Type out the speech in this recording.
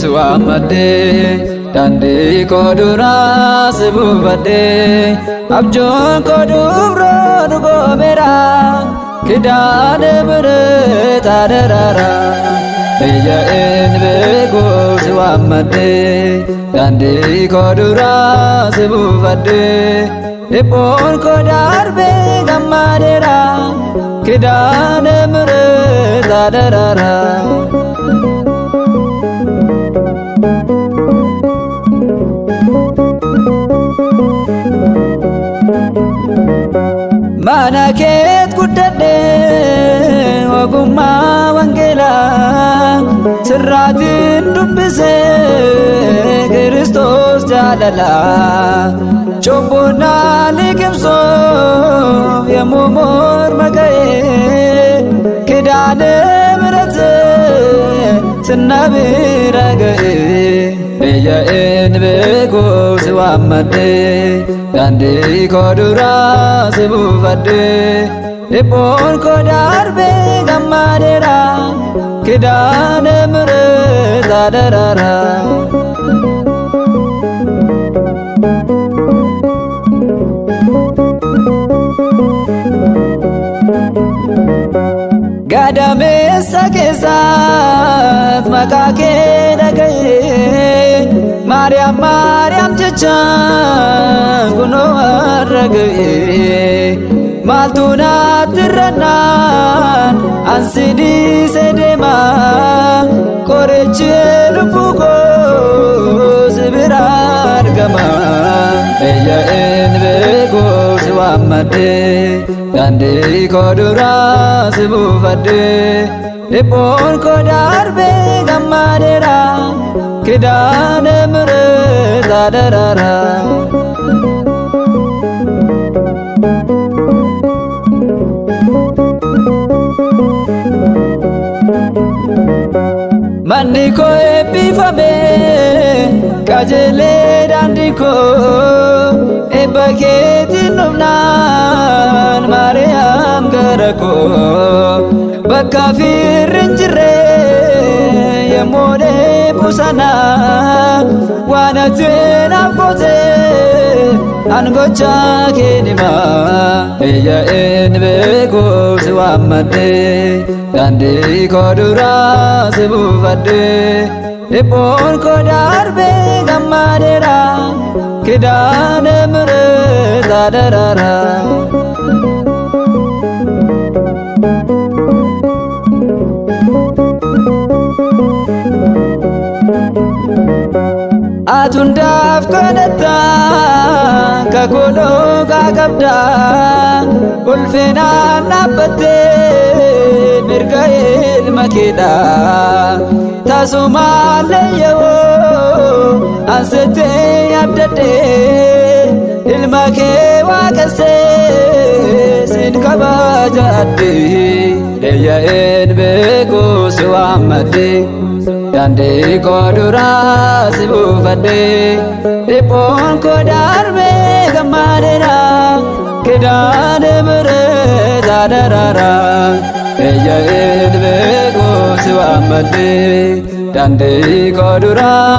si waammadhee, daandii koo duraa si buufadhee, abjuun koo dubroo dhugoomeera, kidaane ምሕረት አደራራ. Biyya hin beeku si waammadhee, daandii koo duraa si buufadhee, dhiphoon koo darbee gammadeera, kidaane ምሕረት አደራራ. Mana keet guddadhee ogummaa wangeelaa sirraatiin dubbisee Kiristoos jaalalaa cubbuunaa liqimsuuf yommuu morma ga'ee kidaane ምሕረት sinna bira ga'ee. Biyya hin beeku si waammadhee, daandii koo duraa si buufadhee, dhiphoon koo darbee gammadeera, kidaane ምሕረት አደራራ. Gadameessa keessaat maqaa kee dhaga'ee, Maariyaam Maariyaam jecha kunoo har'a ga'ee, maaltu naatti irrannaan ansi dhiisee deema, qorichi lubbuu koo si bira argama. Biyya hin beeku si waammadhee, daandii koo duraa si buufadhee, dhiphoon koo darbee gammadeera, kidaane ምሕረት አደራራ. Manni koo eebbifame qajeelee daandii koo eebba keetiin dhufnaan Maariyaam gara koo bakka firri hin jirre yommuu dheebu sana waan ati naaf goote an gochaa kee nima. Biyya hin beeku si waammadhee, daandii koo duraa si buufadhee, dhiphoon koo darbee gammadeera, kidaane ምሕረት አደራራ. Ati hundaaf kadhatta kakuu dhugaa qabda, ulfinaan dhaabbattee mirga ilma keedha, tasumaallee yoo ansitti abdadhee ilma kee waaqessee sin kabajadhe. Biyya hin beeku si waammadhe, daandii koo duraa si buufadhee, dhiphoon koo darbee gammadeera, kidaane ምሕረት አደራራ. Biyya hin beeku si waammadhee, daandii koo duraa.